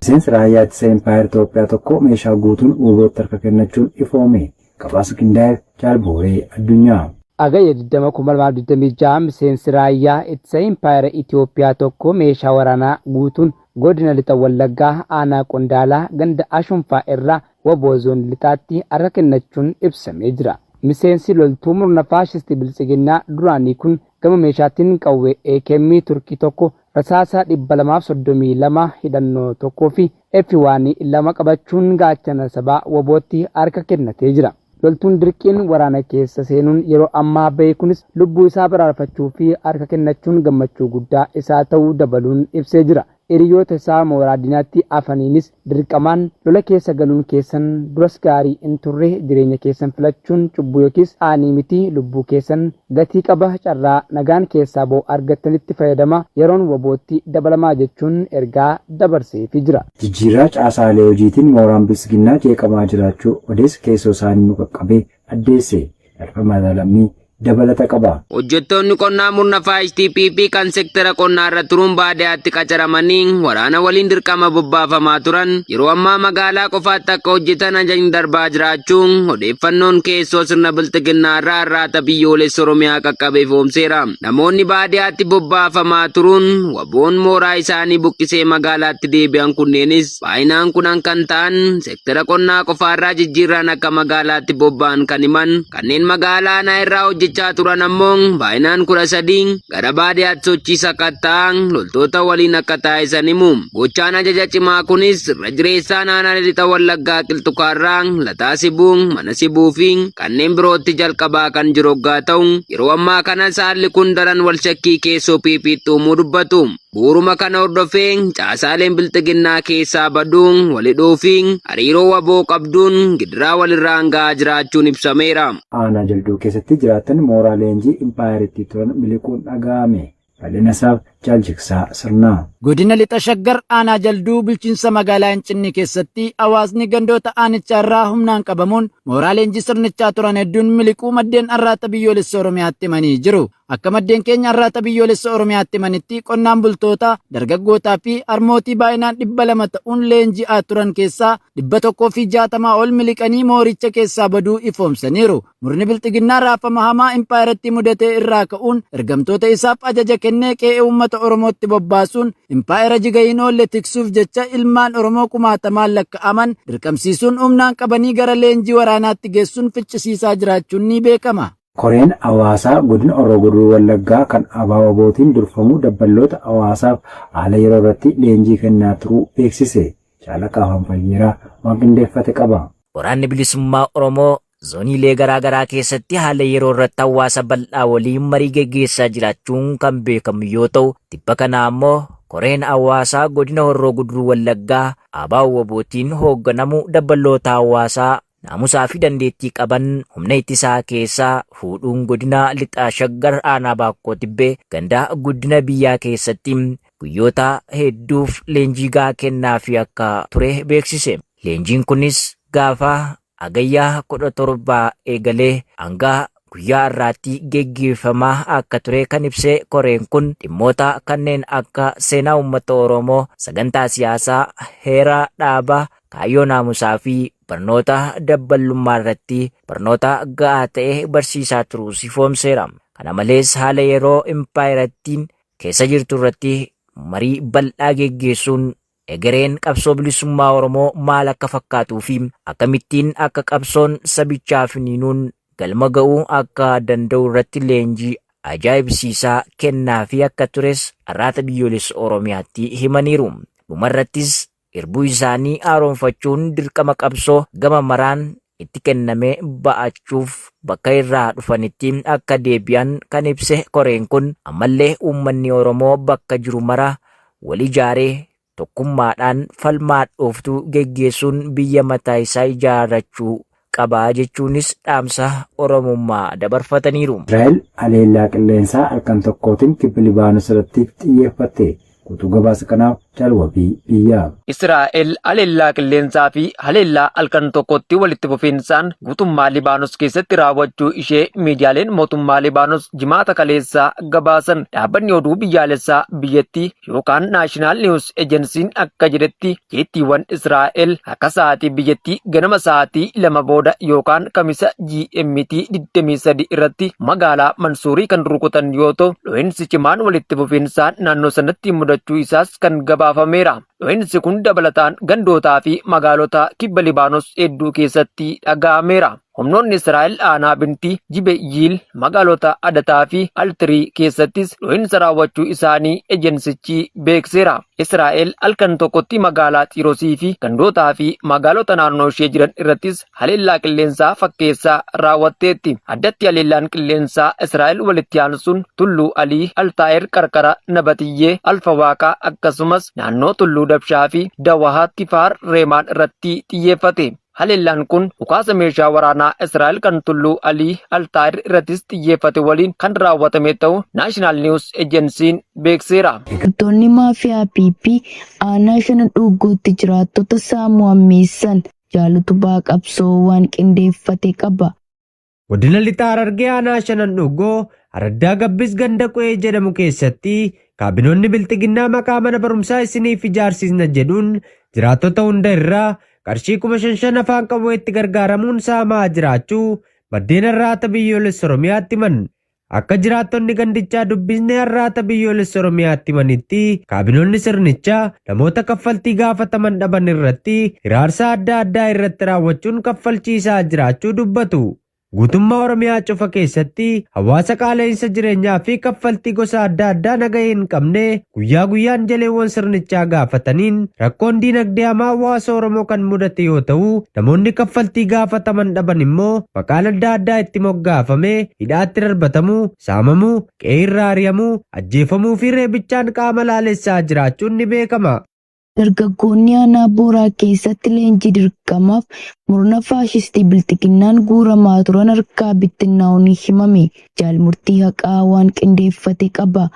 Miseensi raayyaa ittisa Impaayera Itoophiyaa tokko meeshaa guutuun WBOtti harka kennachuun ifoome. Gabaasa qindaa'eef Jaal Booree Addunyaa. Hagayya 20, 2026 miseensi raayyaa ittisa Impaayera Itoophiyaa tokko meeshaa waraanaa guutuun godina Lixa Wallaggaa aanaa Qondaalaa ganda Ashunfaa irraa WBO Zoonii Lixaatti harka kennachuun ibsamee jira. Miseensi loltuu murna faashistii Biltsiginnaa duraanii kun gama meeshaatiin qawwee AKM Turkii tokko, rasaasa 232, hidhannoo tokkoo fi F1 2 qabachuun gaachana sabaa WBOtti harka kennatee jira. Loltuun dirqiin waraana keessa seenuun yeroo ammaa bahe kunis lubbuu isaa baraarfachuu fi harka kennachuun gammachuu guddaa isaa ta'uu dabaluun ibsee jira. Hiriyoota isaa mooraa diinaatti hafaniinis dirqamaan lola keessa galuun keessan duras gaarii hin turre, jireenya keessan filachuun cubbuu yookiis qaanii miti, lubbuu keessan gatii qaba, carraa nagaan keessaa ba'u argattanitti fayyadamaa, yeroon WBOtti dabalamaa jechuun ergaa dabarseefii jira. Jijjiirraa caasaalee hojiitiin mooraan Biltsiginnaa jeeqamaa jiraachuu odeessi keessoo isaanii nu qaqqabe addeesse. Galfamaa Lammii dabalata qaba. Hojjettoonni qonnaa murna faashistii PP kan sektera qonnaa irra turuun baadiyaatti qacaramanii waraana waliin dirqama bobbaafamaa turan yeroo ammaa magaalaa qofaatti akka hojjetan ajajni darbaa jiraachuun odeeffannoon keessoo sirna bilxiginnaa irraa Arraata Biyyoolessa Oromiyaa qaqqabe ifoomseera. Namoonni baadiyaatti bobbaafamaa turuun WBOn mooraa isaanii buqqisee magaalaatti deebi'an kunneenis baay'inaan 10 kan ta'an sektera qonnaa qofaarraa jijjiirraan akka magaalaatti bobba'an kan himan kanneen magaalaa aanaa irraa hojjechaa turan ammoo baay'inaan 13 gara baadiyaatti sochii sakatta'aa loltoota waliin akka taasisan himu. Gochaan ajaja cimaa kunis irra jireessaan aanaa Lixa Wallaggaa Qilxukaarraa, Lataa Sibuu, Mana Sibuu fi kanneen birootti jalqabaa kan jiru hoggaa ta'u, yeroo ammaa kanas haalli kun daran wal shakkii keessoo PPtti uumuu dubbatu. Bu'uuruma kana hordofee caasaaleen bilxiginnaa keessaa baduun wal hidhuu fi hariiroo wbo qabduun gidiraa walirraan ga'aa jiraachuun ibsameera. Aanaa Jalduu keessatti jiraattonni mooraa leenjii impaayerittii turan miliquun dhaga'ame. Bal'ina isaaf Jaal Jigsaa Sirnaa. Godina Lixa Shaggar Aanaa Jalduu bulchiinsa magaalaa Incinnii keessatti hawaasni gandoota aanichaa irraa humnaan qabamuun mooraa leenjii sirnichaa turan hedduun miliquu maddeen Arraata Biyyoolessa Oromiyaatti himanii jiru. Akka maddeen keenya Arraata Biyyoolessa Oromiyaatti himanitti qonnaan bultoota, dargaggootaa fi harmootii baay'inaan 200 ta'uun leenji'aa turan keessaa 160 ol miliqanii mooricha keessaa baduu ifoomsaniiru. Murni Bilxiginnaa raafama hamaa impaayerattii mudate irraa ka'uun ergamtoota isaaf ajaja kennee qe'ee uummata Oromootti bobbaasuun impaayera jiga hin oolle tiksuuf jecha ilmaan Oromoo kumaatamaan lakka'aman dirqamsiisuun humnaan qabanii gara leenjii waraanaatti geessuun ficcisiisaa jiraachuun ni beekama. Koreen hawaasaa Godina Horroo Guduruu Wallaggaa kan ABO-WBOtiin durfamu dabballoota hawaasaaf haala yeroo irratti leenjii kennaa turuu beeksise. Shaalaqaa Afaan Fayyeeraa waan qindeeffate qaba. Waraanni Bilisummaa Oromoo Zooniilee garaa garaa keessatti haala yeroo irratti hawaasa bal'aa waliin marii geggeessaa jiraachuun kan beekamu yoo ta'u, tibba kana ammoo Koreen hawaasaa Godina Horroo Guduruu Wallaggaa ABO-WBOtiin hoogganamu dabballoota hawaasaa naamusaa fi dandeettii qaban humna ittisaa keessaa fuudhuun godina Lixa Shaggar aanaa Baakkoo Tibbee ganda guddina biyyaa keessatti guyyoota hedduuf leenjii gahaa kennaafii akka ture beeksise. Leenjiin kunis gaafa Hagayya 17 eegalee hanga guyyaa har'aatti geggeeffamaa akka ture kan ibse koreen kun dhimmoota kanneen akka seenaa uummata Oromoo, sagantaa siyaasaa, heera dhaaba, kaayyoo naamusaa fi barnoota dabballummaa irratti barnoota ga'aa ta'e barsiisaa turuus ifoomseera. Kana malees haala yeroo impaayerattiin keessa jirtu irratti marii bal'aa geggeessuun egereen qabsoo bilisummaa Oromoo maal akka fakkaatuu fi akkamittiin akka qabsoon sabichaa finiinuun galma ga'uu akka danda'u irratti leenjii ajaa'ibsiisaa kennaafii akka tures Arraata Biyyoolessa Oromiyaatti himaniiru. Dhumarrattis irbuu isaanii haaromfachuun dirqama qabsoo gama maraan itti kenname ba'achuuf bakka irraa dhufanitti akka deebi'an kan ibse koreen kun, ammallee uummanni Oromoo bakka jiru mara wal ijaaree tokkummaadhaan falma hadhooftuu geggeessuun biyya mataa isaa ijaarrachuu qaba jechuunis dhaamsa Oromummaa dabarfataniiru. Israa'el haleellaa qilleensaa halkan tokkootiin kibba Libaanos irratti xiyyeeffatte. Guutuu gabaasa kanaaf Jaal Wabii Biyyaa. Israa'el haleellaa qilleensaa fi haleellaa halkan tokkotti walitti fufiinsaan guutummaa Libaanos keessatti raawwachuu ishee miidiyaaleen mootummaa Libaanos Jimaata kaleessaa gabaasan. Dhaabbanni oduu biyyaalessaa biyyattii yookaan Naashinaal Niwus Ejensiin akka jedhetti jeettiiwwan Israa'el akka sa'aatii biyyattii ganama sa'aatii 2 booda yookaan Kamisa GMT 23 irratti magaalaa Mansuurii kan rukutan yoo ta'u, dho'insi cimaan walitti fufiinsaan naannoo sanatti mudachuu isaas kan gabaafameera. Dho'insi kun dabalataan gandootaa fi magaalota kibba Libaanos hedduu keessatti dhaga'ameera. Humnoonni Israa'el aanaa Binti Jibe'yiil, magaalota Adataa fi Altirii keessattis dho'insa raawwachuu isaanii ejensichi beekseera. Israa'el halkan tokkotti magaalaa Xiirosii fi gandootaa fi magaalota naannoo ishee jiran irrattis haleellaa qilleensaa fakkeessaa raawwatteetti. Addatti haleellaan qilleensaa Israa'el walitti aansuun Tulluu Alii, Altaa'er qarqara Nabatiyyee, Alfawaaqaa akkasumas naannoo Tulluu Dabshaa fi Dawahat Kifaar Reemaan irratti xiyyeeffate. Haleellaan kun dhukaasa meeshaa waraanaa Israa'el kan Tulluu Alii Altaa'ir irrattis xiyyeeffate waliin kan raawwatame ta'uu Naashinaal Niwus Ejensiin beekseera. Hidhattoonni maafiyaa PP aanaa Shanan Dhuuggootti jiraattota saamuu hammeessan. Jaal Utubaa Qabsoo waan qindeeffate qaba. Godina Lixa Harargee Aanaa Shanan Dhuuggoo Araddaa Gabbis ganda Qu'ee jedhamu keessatti kaabinoonni Bilxiginnaa maqaa mana barumsaa isiniif ijaarsisna jedhuun jiraattota hunda irraa qarshii 5,000 afaan qawweetti gargaaramuun saamaa jiraachuu maddeen Arraata Biyyoolessa Oromiyaatti himan. Akka jiraattonni gandichaa dubbisne Arraata Biyyoolessa Oromiyaatti himanitti, kaabinoonni sirnichaa namoota kaffaltii gaafataman dhaban irratti hiraarsa adda addaa irratti raawwachuun kaffalchiisaa jiraachuu dubbatu. Guutummaa Oromiyaa cufa keessatti hawaasa qaala'insa jireenyaa fi kaffaltii gosa adda addaa nagahee hin qabne guyyaa guyyaan jaleewwan sirnichaa gaafataniin rakkoon diinagdee hamaa hawaasa Oromoo kan mudate yoo ta'u, namoonni kaffaltii gaafataman dhaban immoo maqaan adda addaa itti moggaafamee hidhaatti darbatamuu, saamamuu, qe'ee irraa ari'amuu, ajjeefamuu fi reebichaan qaama laalessaa jiraachuun ni beekama. Dargaggoonni aanaa Booraa keessatti leenjii dirqamaaf murna faashistii Bilxiginnaan guuramaa turan harkaa bittinnaa'uun himame. Jaal Murtii Haqaa waan qindeeffate qaba.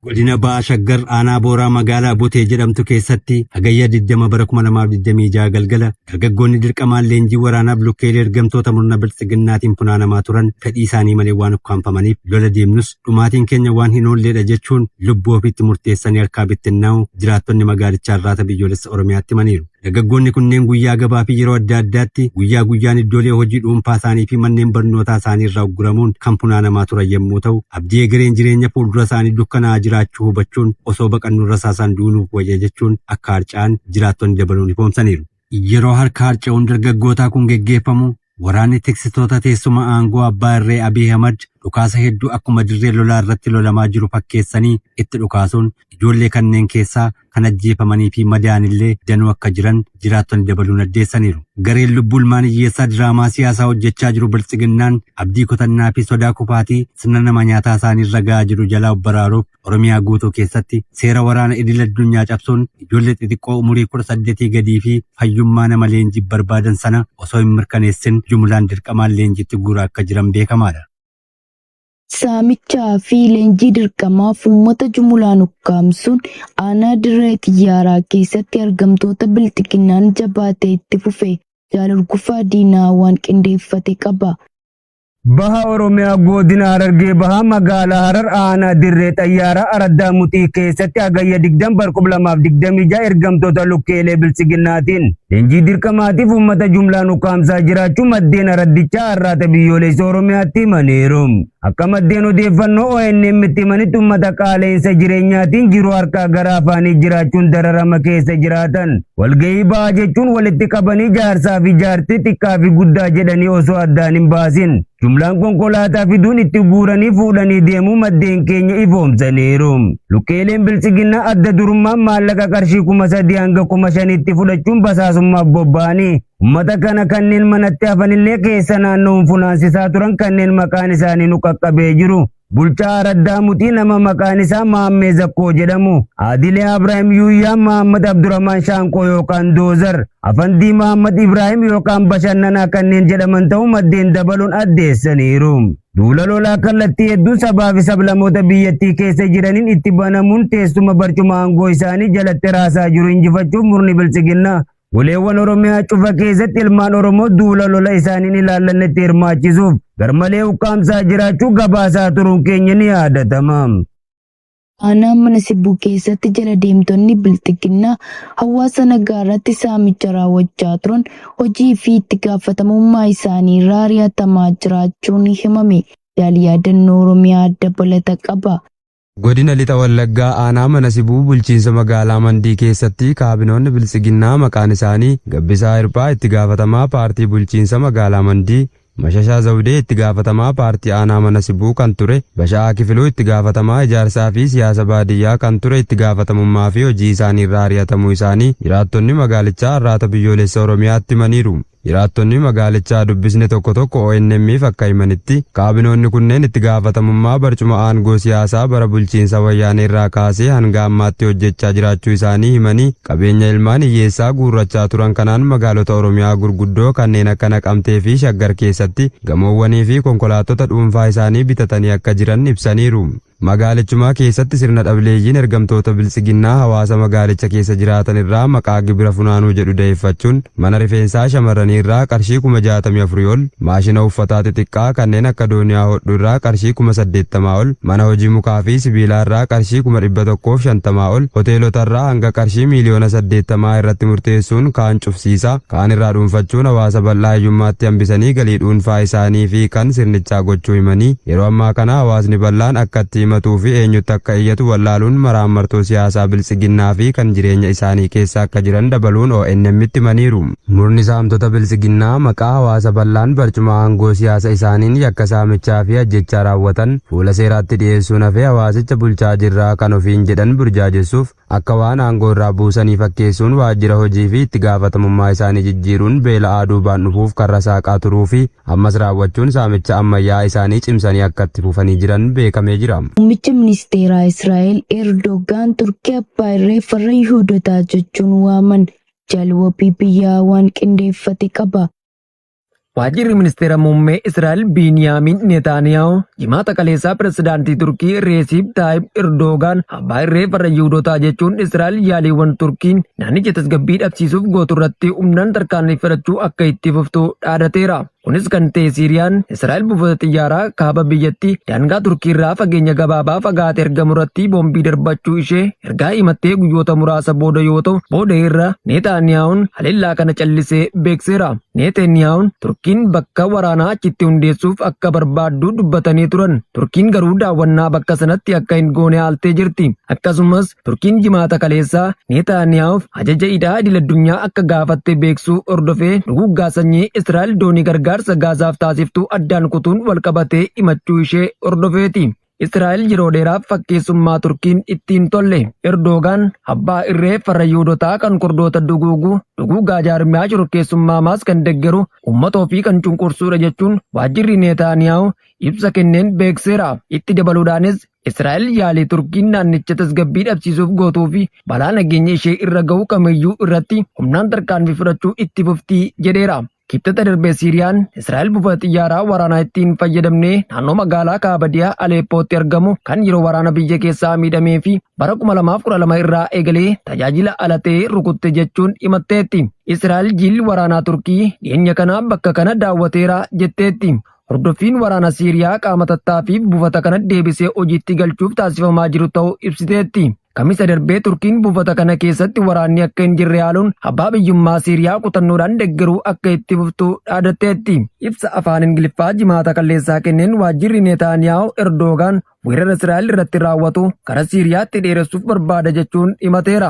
Godina Baha Shaggar aanaa Booraa magaalaa Botee jedhamtu keessatti Hagayya 20 bara 2026 galgala dargaggoonni dirqamaan leenjii waraanaaf lukkeelee ergamtoota murna bilxiginnaatiin funaanamaa turan fedhii isaanii malee waan ukkaamfamaniif lola deemnus dhumaatiin keenya waan hin oolleedha jechuun lubbuu ofiitti murteessanii harkaa bittinnaa'uu jiraattonni magaalichaa Arraata Biyyoolessa Oromiyaatti himaniiru. Dargaggoonni kunneen guyyaa gabaa fi yeroo adda addaatti guyyaa guyyaan iddoolee hojii dhuunfaa isaanii fi manneen barnootaa isaanii irraa ugguramuun kan funaanamaa turan yommuu ta'u, abdii egereen jireenya fuuldura isaanii dukkanaa'aa jiraachuu hubachuun osoo baqannuu rasaasaan du'uu nuuf wayya jechuun akka harca'an jiraattonni dabaluun ifoomsaniiru. Yeroo harka harca'uun dargaggootaa kun geggeeffamu waraanni tiksitoota teessuma aangoo abbaa irree Abiy Ahimad dhukaasa hedduu akkuma dirree lolaa irratti lolamaa jiru fakkeessanii itti dhukaasuun ijoollee kanneen keessaa kan ajjeefamanii fi madaa'an illee danuu akka jiran jiraattonni dabaluun addeessaniiru. Gareen lubbuu ilmaan hiyyeessaa diraamaa siyaasaa hojjechaa jiru Biltsiginnaan abdii kutannaa fi sodaa kufaatii sirna nama nyaataa isaanii irra ga'aa jiru jalaa of baraaruuf Oromiyaa guutuu keessatti seera waraana idil addunyaa cabsuun ijoollee xixiqqoo umurii 18 gadii fi fayyummaa nama leenjiif barbaadan sana osoo hin mirkaneessin jumlaan dirqamaan leenjiitti guuraa akka jiran beekamaadha. Saamichaa fi leenjii dirqamaaf uummata jumulaan ukkaamsuun aanaa Dirree Xiyyaaraa keessatti argamtoota Bilxiginnaan jabaatee itti fufe. Jaal Hurgufaa Diinaa waan qindeeffate qaba. Baha Oromiyaa Goodina Harargee Bahaa Magaalaa Harar Aanaa Dirree Xayyaaraa Araddaa Muxii keessatti Hagayya 20 bar 2026 ergamtoota lukkeelee Biltsiginnaatiin leenjii dirqamaatiif uummata jumlaan ukkaamsaa jiraachuu maddeen araddichaa Arraata Biyyoolessa Oromiyaatti himaniiru. Akka maddeen odeeffannoo ONM'tti himanitti uummata qaala'insa jireenyaatiin jiruu harkaa gara afaanii jiraachuun dararama keessa jiraatan walgahii bahaa jechuun walitti qabanii jaarsaa fi jaartii xiqqaa fi guddaa jedhanii osoo addaan hin baasin jumlaan konkolaataa fiduun itti guuranii fuudhanii deemuu maddeen keenya ifoomsaniiru. Lukkeeleen Biltsiginnaa adda durummaan maallaqa qarshii 3,000 hanga 5,000tti fudhachuun basaasummaaf bobba'anii Ummata kana kanneen manatti hafanillee keessa naanna'uun funaansisaa turan kanneen maqaan isaanii nu qaqqabee jiru. Bulchaa Araddaa Muxii nama maqaan isaa Maammee Zakkoo jedhamu, Aadilee Abrahaam Yuuyyaa, Mahammad Abdurrahmaan Shaanqoo yookaan Doozar, Afandii Mahammad Ibraahim yookaan Bashannanaa kanneen jedhaman ta'uu maddeen dabaluun addeessaniiru. Duula lolaa kallattii hedduun sabaa fi sablammoota biyyattii keessa jiraniin itti banamuun teessuma barcuma aangoo isaanii jalatti raasaa jiru injifachuuf murni biltsiginnaa goleewwan Oromiyaa cufa keessatti ilmaan Oromoo duula lola isaaniin ilaallannetti hirmaachisuuf garmalee ukkaamsaa jiraachuu gabaasaa turuun keenya ni yaadatama. Aanaa Mana Sibuu keessatti jala deemtonni Bilxiginnaa hawaasa nagaa irratti saamicha raawwachaa turan hojii fi itti gaafatamummaa isaanii irraa ari'atamaa jiraachuun himame. Jaal Yaadannoo Oromiyaa dabalata qaba. Godina Lixa Wallaggaa Aanaa Mana Sibuu bulchiinsa magaalaa Mandii keessatti kaabinoonni Biltsiginnaa maqaan isaanii Gabbisaa Hirphaa itti gaafatamaa paartii bulchiinsa magaalaa Mandii, Mashashaa Zawudee itti gaafatamaa paartii aanaa Mana Sibuu kan ture, Basha'aa Kifiluu itti gaafatamaa ijaarsaa fi siyaasa baadiyyaa kan ture itti gaafatamummaa fi hojii isaaniirraa ari'atamuu isaanii jiraattonni magaalichaa Arraata Biyyoolessa Oromiyaatti himaniiru. Jiraattonni magaalichaa dubbisne tokko tokko ONM'f akka himanitti, kaabinoonni kunneen itti gaafatamummaa barcuma aangoo siyaasaa bara bulchiinsa Wayyaanee irraa kaasee hanga ammaatti hojjechaa jiraachuu isaanii himanii, qabeenya ilmaan hiyyeessaa guurrachaa turan kanaan magaalota Oromiyaa gurguddoo kanneen akka Naqamtee fi Shaggar keessatti gamoowwanii fi konkolaattota dhuunfaa isaanii bitatanii akka jiran ibsaniiru. Magaalichuma keessatti sirna dhableeyyiin ergamtoota Biltsiginnaa hawaasa magaalicha keessa jiraatan irraa maqaa gibira funaanuu jedhu da'eeffachuun mana rifeensaa shamarranii irraa qarshii 64,000 ol, maashina uffataa xixiqqaa kanneen akka dooniyaa hodhu irraa qarshii 80,000 ol, mana hojii mukaa fi sibiilaa irraa qarshii 150,000 ol, hoteelota irraa hanga qarshii miiliyoona 80 irratti murteessuun kaan cufsiisaa, kaan irraa dhuunfachuun hawaasa bal'aa hiyyummaatti hambisanii galii dhuunfaa isaanii fi kan sirnichaa gochuu himanii, yeroo ammaa kana hawaasni bal'aan akka itti himatuu fi eenyutti akka iyyatu wallaaluun maraammartoo siyaasaa Biltsiginnaa fi kan jireenya isaanii keessa akka jiran dabaluun ONM'tti himaniiru. Murni saamtota Biltsiginnaa maqaa hawaasa bal'aan barcuma aangoo siyaasa isaaniin yakka saamichaa fi ajjeechaa raawwatan fuula seeraatti dhiyeessuun hafee hawaasicha bulchaa jirra kan ofiin jedhan burjaajessuuf akka waan aangoo irraa buusanii fakkeessuun waajjira hojii fi itti gaafatamummaa isaanii jijjiiruun beela'aa duubaan dhufuuf karra saaqaa turuu fi ammas raawwachuun saamicha ammayyaa isaanii cimsanii akka itti fufanii jiran beekamee jira. Muummicha ministeeraa Israa'el Erdogaan Turkii abbaa irree farra Yihuudotaa jechuun waaman. Jaal Wabii Biyyaa waan qindeeffate qaba. Waajjirri Ministeera Muummee Israa'el Biiniyaamiin Netaaniyaahu Jimaata kaleessaa Pirezidaantii Turkii Reesiip Taayib Erdoogaan abbaa irree farra Yihuudotaa jechuun Israa'el yaaliiwwan Turkiin naannicha tasgabbii dhabsiisuuf gootu irratti humnaan tarkaanfii fudhachuu akka itti fuftu dhaadateera. Kunis kan ta'e Siiriyaan Israa'el buufata xiyyaaraa kaaba biyyattii daangaa Turkii irraa fageenya gabaabaa fagaatee argamu irratti boombii darbachuu ishee ergaa himattee guyyoota muraasa booda yoo ta'u, booda irra Neetaaniyaahun haleellaa kana callisee beekseera. Neetaaniyaahun Turkiin bakka waraanaa achitti hundeessuuf akka barbaaddu dubbatanii turan. Turkiin garuu daawwannaa bakka sanatti akka hin goone haaltee jirti. Akkasumas Turkiin Jimaata kaleessaa Neetaaniyaahuuf ajaja hidhaa idil-addunyaa akka gaafatte beeksuu hordofee duguuggaa sanyii Israa'el doonii gargaarsa Gaazaaf taasiftu addaan kutuun walqabatee himachuu ishee hordofeeti. Israa'el yeroo dheeraaf fakkeessummaa Turkiin itti hin tolle. Erdoogaan abbaa irree farra Yihuudotaa kan Kurdoota duguugu, duguuggaa jaarmiyaa shororkeessummaa Hamaas kan deggeru, uummata ofii kan cunqursuudha jechuun waajjirri Neetaaniyaahu ibsa kenneen beekseera. Itti dabaluudhaanis Israa'el yaalii Turkiin naannicha tasgabbii dhabsiisuuf gootuu fi balaa nageenya ishee irra gahu kamiyyuu irratti humnaan tarkaanfii fudhachuu itti fufti jedheera. Kibxata darbe Siiriyaan Israa'el buufata xiyyaaraa waraanaa itti hin fayyadamne naannoo magaalaa kaaba dhiyaa Aleeppootti argamu kan yeroo waraana biyya keessaa miidhamee fi bara 2012 irraa eegalee tajaajila ala ta'e rukutte jechuun himatteetti. Israa'el jilli waraanaa Turkii dhiyeenya kana bakka kana daawwateera jetteetti. Hordoffiin waraana Siiriyaa qaama tattaaffii buufata kana deebisee hojiitti galchuuf taasifamaa jiru ta'uu ibsiteetti. Kamisa darbee Turkiin buufata kana keessatti waraanni akka hin jirre haaluun abbaa biyyummaa Siiriyaa kutannoodhaan deggeruu akka itti fuftu dhaadatteetti. Ibsa afaan Ingiliffaa Jimaata kalleessaa kenneen waajjirri Neetaaniyaahu Erdoogaan weerara Israa'el irratti raawwatu gara Siiriyaatti dheeressuuf barbaada jechuun himateera.